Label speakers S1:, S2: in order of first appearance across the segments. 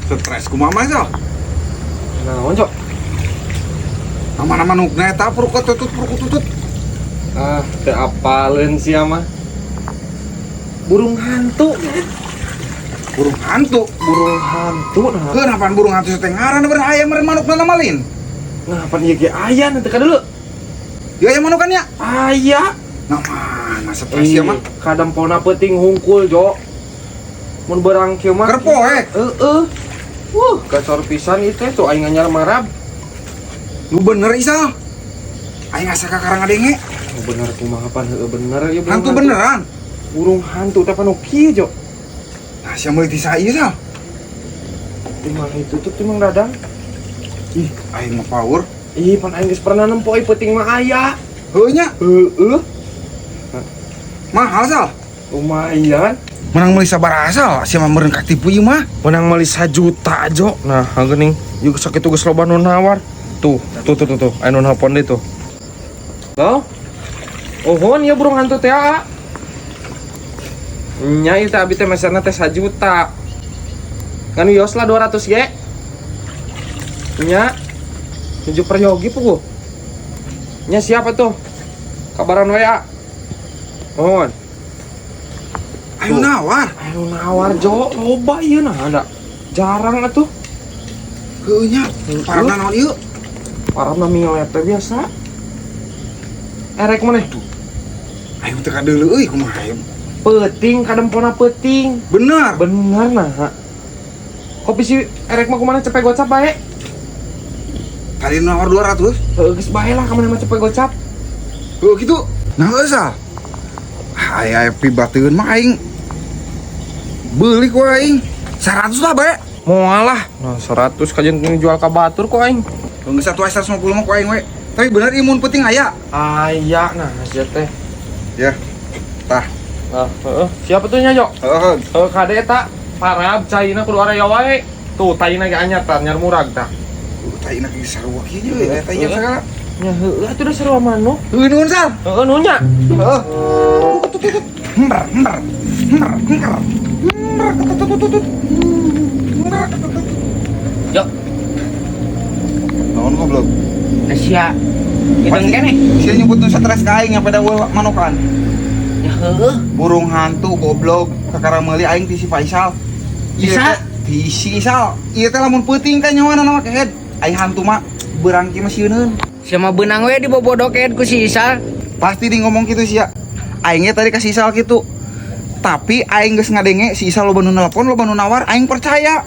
S1: Stres kumaha mah, Sal?
S2: Naon, Cok?
S1: Nama-nama manukna eta purukututut purukututut.
S2: Ah, teu apaleun sia mah. Burung hantu.
S1: Burung hantu.
S2: Burung hantu nah.
S1: Kenapa burung hantu teh ngaran bener aya meureun manukna nama lain?
S2: Nah, pan ieu ge aya nanti ka dulu.
S1: Ya aya manukannya.
S2: Aya.
S1: Nah, mana stres ya mah.
S2: Kadempona peuting hungkul, Jo. Mun beurang kieu mah.
S1: Keur poek.
S2: Heeh. Wuh, gacor pisan ieu teh tuh aing anyar marab.
S1: Nu bener, Isal. Aing asa kakarang ngadenge.
S2: Oh, bener kumaha pan heueuh bener ieu burung
S1: Hantu beneran.
S2: Burung hantu teh pan kieu, Jo.
S1: Nah, sia meuli ti saha ieu, Sal?
S2: Timang itu tuh timang dadang.
S1: Ih, aing mah power.
S2: Ih, pan aing geus pernah nempo ieu peuting mah aya.
S1: Heueuh nya,
S2: Heeh.
S1: mahal, Sal.
S2: Lumayan.
S1: Menang meuli sabaraha, Sal? Sia mah meureun katipu ieu mah.
S2: Menang meuli 1 juta, Jo. Nah, geuning yuk sakitu geus loba nu nawar. Tuh, tuh tuh tuh tuh, aya nu nelpon deui tuh. Halo? Ohon ya burung hantu teh aa. Nya ieu teh abi teh meserna teh 1 juta. Kan wios lah 200 ge. Nya. Nuju peryogi puguh. Nya siapa tuh? Kabaran WA. Mohon.
S1: Ayo nawar.
S2: Ayo nawar, Jo, loba ieu nah ada. Jarang atuh.
S1: Heueuh nya, parabna naon ieu?
S2: Parabna milet teh biasa. Erek maneh?
S1: Aing teu kadeuleu euy kumaha ieu.
S2: Peuting kadempona peuting.
S1: Bener.
S2: Bener nah. Kopi si erek mah kumaha cepet gocap bae.
S1: Tadi nawar 200.
S2: Heueuh geus bae lah kamana mah cepet gocap.
S1: Heueuh kitu. Nah, heueuh, Sal. Aya aya pibateun mah aing. Beuli ku aing. 100 lah bae.
S2: Moal lah. Nah, 100 kajian jual ka batur kok aing.
S1: Geus satu 150 mah ku aing we. Tapi bener ieu mun peuting aya.
S2: Aya nah sia teh.
S1: Ya. Tah.
S2: Nah, heeh. Siapa tuh nya, Jo?
S1: Heeh.
S2: Heuh kade eta parab caina kudu area wae. Tuh taina ge anyar tah, anyar murag tah.
S1: Taina ge sarua kieu nya euy, aya tainya segala.
S2: Nya heueuh atuh da sarua manuk.
S1: Heueuh nuhun, Sal.
S2: Heeh nuhun nya.
S1: Heeh. Hember, hember. Hember, hember. Hember, tutut. Hember, tutut.
S3: Jo,
S1: Naon goblok?
S3: sia. Hitung keneh.
S1: Sia nyebut nu stres ka aing pada manukan.
S3: Ya heueuh.
S1: Burung hantu goblok kakara meuli aing ti si Faisal. Ieu
S3: Bisa?
S1: teh ti si Isal. Ieu teh lamun peuting kan nyawana nama kehed. Ai hantu mah beurang kieu mah sieuneun.
S3: Sia mah beunang we dibobodokeun ku si Isal.
S1: Pasti di ngomong gitu sia. Aingnya tadi kasih Isal gitu. Tapi aing geus ngadenge si Isal loba nu nelpon, loba nu nawar, aing percaya.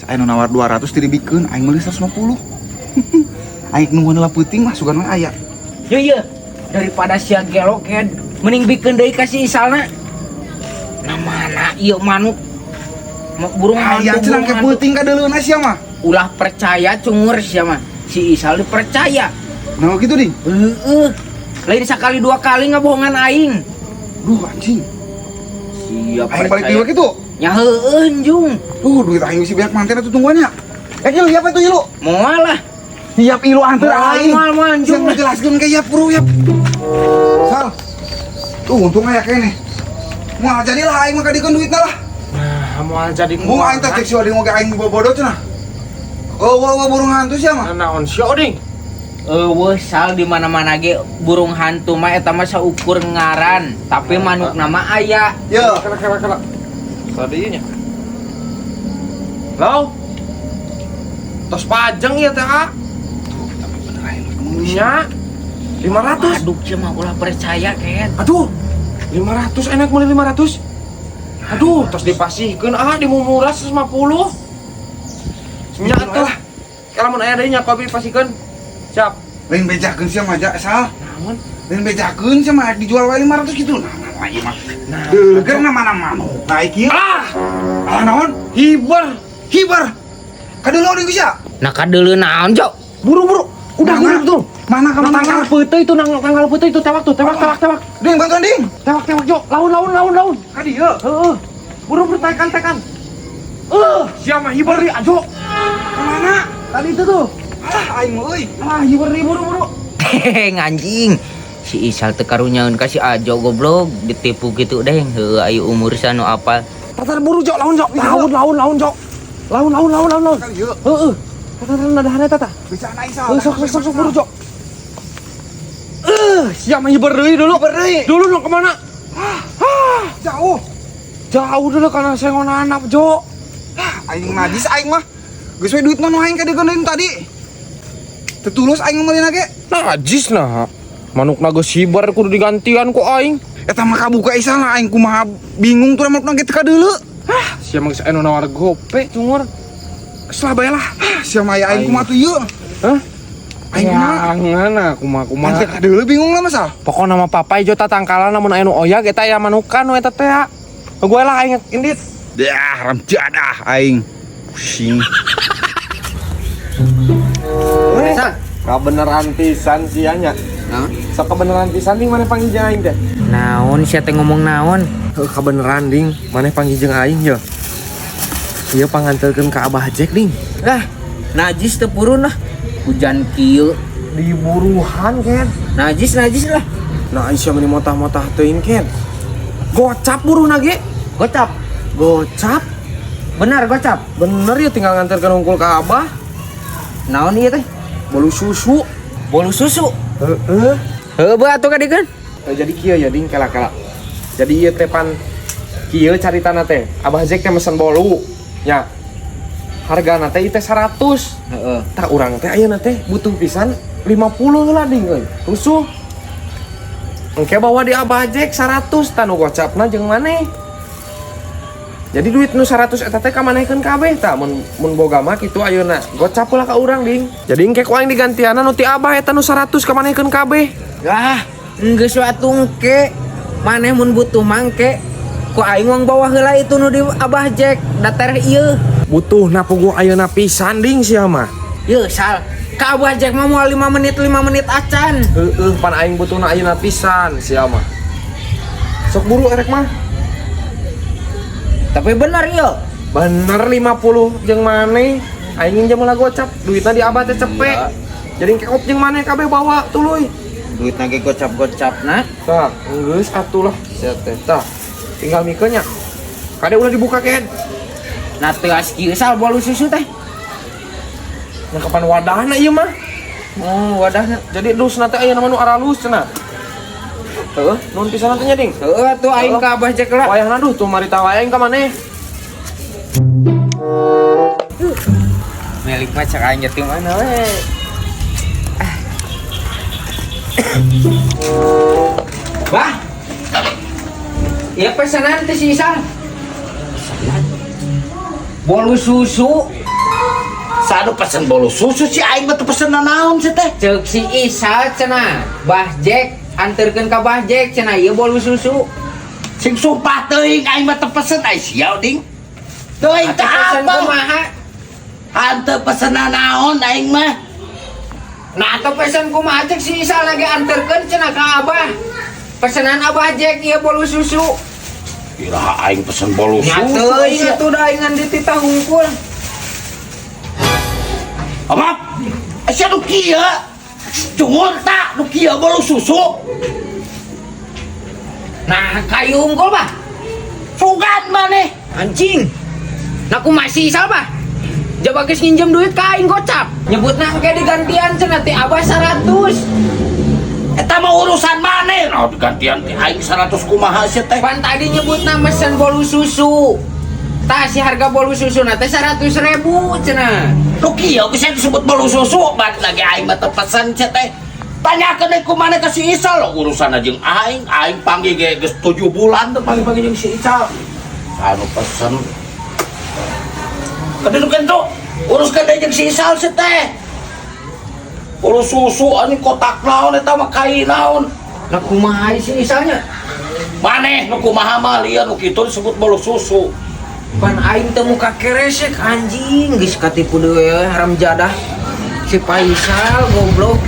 S1: Aing nu nawar 200 teu dibikeun, aing meuli 150. Aing nungguan heula peuting mah sugan we aya.
S3: Ye ye, daripada sia gelo ked, mending bikeun deui ka si Isalna. Nah mana ieu manuk? Burung
S1: Aya
S3: hantu,
S1: cenah
S3: burung
S1: ke
S3: hantu.
S1: peuting kadeuleuna sia mah.
S3: Ulah percaya cungur sia mah. Si Isal dipercaya.
S1: Nah gitu ding.
S3: Heeh. Lain sekali dua kali ngabohongan aing.
S1: Duh anjing.
S3: Siap
S1: Aing balik
S3: percaya.
S1: deui kitu.
S3: Ya heueuh jung.
S1: Duh duit aing bisi banyak manten atuh tungguannya. Eh ilu siapa tuh ilu?
S3: Moal lah.
S1: Siap ilu anter
S3: Moal
S1: aing.
S3: moal moal
S1: Siap
S3: jung.
S1: ngejelaskeun ke yap bro yap. Sal. Tuh untung aya keneh. Moal jadilah aing mah kadikeun duitna lah.
S2: Nah, moal jadi
S1: Mau aing teh cek si Oding oge aing bobodo cenah. Oh, wah, wah, burung hantu sia mah.
S2: Naon sia Oding?
S3: Eueuh sal di mana-mana ge burung hantu mah eta mah saukur ngaran, tapi manukna mah aya.
S1: Yo,
S2: Kala kala kala. Tadi nya. Lau. Tos pajeng ieu teh, ah.
S1: Tuh, tapi bener aing meuli.
S2: Nya. 500.
S3: Aduh, sia mah ulah percaya ket.
S2: Aduh. 500 enak meuli 500. Aduh, tos dipasihkeun ah di murah 150. Nya atuh. Kalau mun aya deui nya ku abi dipasihkeun. Siap.
S1: Lain bejakeun sia mah ja, Sal.
S2: Naon?
S1: Lain bejakeun sia mah dijual wae 500 gitu. Nah, nah, ieu mah.
S2: Nah,
S1: Deugeur na mana manuk. Nah, ieu.
S2: Ah,
S1: Ah, naon?
S2: hiber.
S1: Hibar. Kadeuleu deui sia.
S3: Nah kadeuleu naon, Jo?
S2: Buru-buru. Udah
S1: Mana?
S2: buru tuh.
S1: Mana ka
S2: Nang
S1: mana?
S2: tanggal peuteuy itu, nang tanggal peuteuy itu tewak tuh, tewak tewak tewak.
S1: Ding, bantuan ding.
S2: Tewak tewak Jo. Laun laun laun laun.
S1: Ka dieu.
S2: Heeh. Buru buru tekan tekan. Siapa hiber di ajo.
S1: Ka mana?
S2: Tadi itu tuh.
S1: Alah aing mah euy.
S2: Ah, hiber di buru buru.
S3: Hehehe, anjing. Si Isal teu karunyaeun ka si Ajo, goblok, ditipu gitu deh. Heuh, ayo umur sanu apal.
S2: Tata, buru, Jok, laun, Jok. Laun, laun, laun, Jok. Laun, laun, laun, laun, laun.
S1: Kali yeuh.
S2: Heeh. Tata, tata, nadahan eta tah.
S1: Bisa anak Isal.
S2: Heuh, sok, sok, sok, sok, buru, Jok. Eh, siap mah hiber deui dulu.
S1: Hiber deui.
S2: Dulu dong kemana?
S1: Jauh.
S2: Jauh dulu karena saya anak, Jok.
S1: Ah, aing najis aing mah. Geus we duit mah nu aing kadegeun tadi. Teu tulus aing meulina ge.
S2: Najis nah. Manukna geus hiber kudu digantian ku aing.
S1: Eta mah kabuka Isal lah, aing kumaha bingung tuh manukna ge teu kadeuleu.
S2: Ah, sia mah geus anu nawar gope cungur. Geus lah bae lah.
S1: Ah, sia mah aya aing kumaha tuh ieu.
S2: Hah?
S1: Aing kumaha?
S2: Jangan ah, kumaha kumaha.
S1: Aing teu kadeuleu bingung lah masal.
S2: Pokokna mah papai jo tatangkalan lamun aya nu oyag eta aya manukan nu eta teh. Gue lah aing indit.
S1: Dah, haram jadah aing. Pusing.
S3: Sal.
S2: Kabeneran pisan sia nya.
S3: Naon?
S2: Sok kebeneran pisan, ding, maneh panggih jeung aing teh.
S3: Naon sia teh ngomong naon?
S2: Heuh, kabeneran, ding, maneh panggih jeung aing ye. Ieu panganterkeun ka Abah Jack, ding.
S3: Lah, najis teu purun lah. Hujan kieu.
S2: Diburuhan ken.
S3: Najis, najis lah.
S2: Nah, Aisyah meni motah-motah teuing ken. Gocap buruhna ge.
S3: Gocap.
S2: Gocap.
S3: Benar gocap.
S2: Bener ya, tinggal nganterkeun hungkul ka Abah.
S3: Naon ieu teh?
S2: Bolu susu.
S3: Bolu susu.
S2: Heeh.
S3: Heuh, beuh atuh kadikeun.
S2: Nah, jadi kieu ya, ding, kela-kela. Jadi ieu teh pan kieu caritana teh. Abah Jack teh mesen bolu. Nya. Hargana teh ieu teh 100.
S3: Heeh.
S2: Tah, urang teh ayeuna teh butuh pisan 50 lah, ding, euy. Rusuh. Engke bawa di Abah Jack 100, tah nu gocapna jeung maneh. Jadi duit nu 100 eta teh kamanehkeun kabeh tah, mun mun boga mah kitu ayeuna. Gocap lah ka urang, ding. Jadi engke ku aing digantianna nu ti Abah eta nu 100 kamanehkeun kabeh.
S3: Lah, geus we atuh engke. Maneh mun butuh mangke. Ku aing wang bawa heula itu nu di Abah Jack, da tereh ieu.
S2: Butuh na puguh ayeuna pisan, ding, sia mah.
S3: Yeuh, Sal. Ka Abah Jack mah moal 5 menit 5 menit acan.
S2: Heeh, pan aing butuhna ayeuna pisan sia mah. Sok buru erek mah.
S3: Tapi bener ieu.
S2: Bener 50 jeung maneh. Aing nginjem heula gocap, duitna di Abah teh cepet.
S3: Iya.
S2: Jadi kekop jeung maneh kabeh bawa tuluy.
S3: Duit ge gocap-gocapna.
S2: Tah, geus atuh lah sia teh. Tah, tinggal mikeun nya. Kade ulah dibuka ken.
S3: Nah, teuas kieu, Sal, bolu susu teh.
S2: Nah, kapan wadahna ieu mah?
S3: Oh, wadahna.
S2: Jadi dusna teh aya nama nu aralus cenah. Heeh, nuhun pisan teh nya, ding.
S3: Heeh atuh aing ka Abah Jack lah.
S2: Wayahna duh tuh marita wae aing ka maneh.
S3: Milik mah cek aing di mana we. Ah. Wah. Ya pesanan teh si Isal. Bolu susu.
S4: Sadu pesen bolu susu si aing mah teu pesen naon sih teh.
S3: Cek si Isal cenah. Bah Jack anterkeun ka Bah Jack cenah ieu bolu susu.
S4: Sing sumpah teuing aing mah teu pesen ai sia, ding. Teuing teh
S3: Atuh pesen
S4: apa?
S3: Kumaha?
S4: Hanteu pesen naon aing mah.
S3: Nah, atau pesen kumaha, cek si Isal lagi anterkeun cenah ka Abah. Pesenan Abah Jack ieu bolu susu.
S4: Iraha aing pesen bolu
S3: Nya
S4: susu?
S3: teuing atuh da aing ngan dititah hungkul.
S4: Apa? Sia nu kieu. Cungur tak nu kieu bolu susu.
S3: Nah, kayu hungkul, Bah.
S4: Sugan maneh.
S3: Anjing. Nah, kumaha si Isal, Bah? Jaba geus nginjem duit ka aing gocap. Nyebutna engke digantian cenah ti Abah 100.
S4: Eta mah urusan maneh. Nah, digantian ti aing 100 kumaha sia teh?
S3: Pan tadi nyebutna mesen bolu susu. Tah, si harga bolu susu na teh 100 ribu cenah.
S4: Nu kieu bisa disebut bolu susu, balik lagi aing mah teu pesen sia teh. Tanyakeun deui ku maneh ka si Isal, urusan jeung aing, aing panggil ge geus 7 bulan teu panggil-panggil jeung si Isal. Anu pesen. Kedudukan tuh, uruskan deui jeung si Isal sia teh. Bolu susu anjing kotak naon eta mah, kai naon?
S3: Lah, kumaha si Isalnya?
S4: Maneh nu kumaha mah lieur nu kitu disebut bolu susu.
S3: Pan aing teu muka keresek, anjing, geus katipu deui haram jadah. Si Faisal goblok.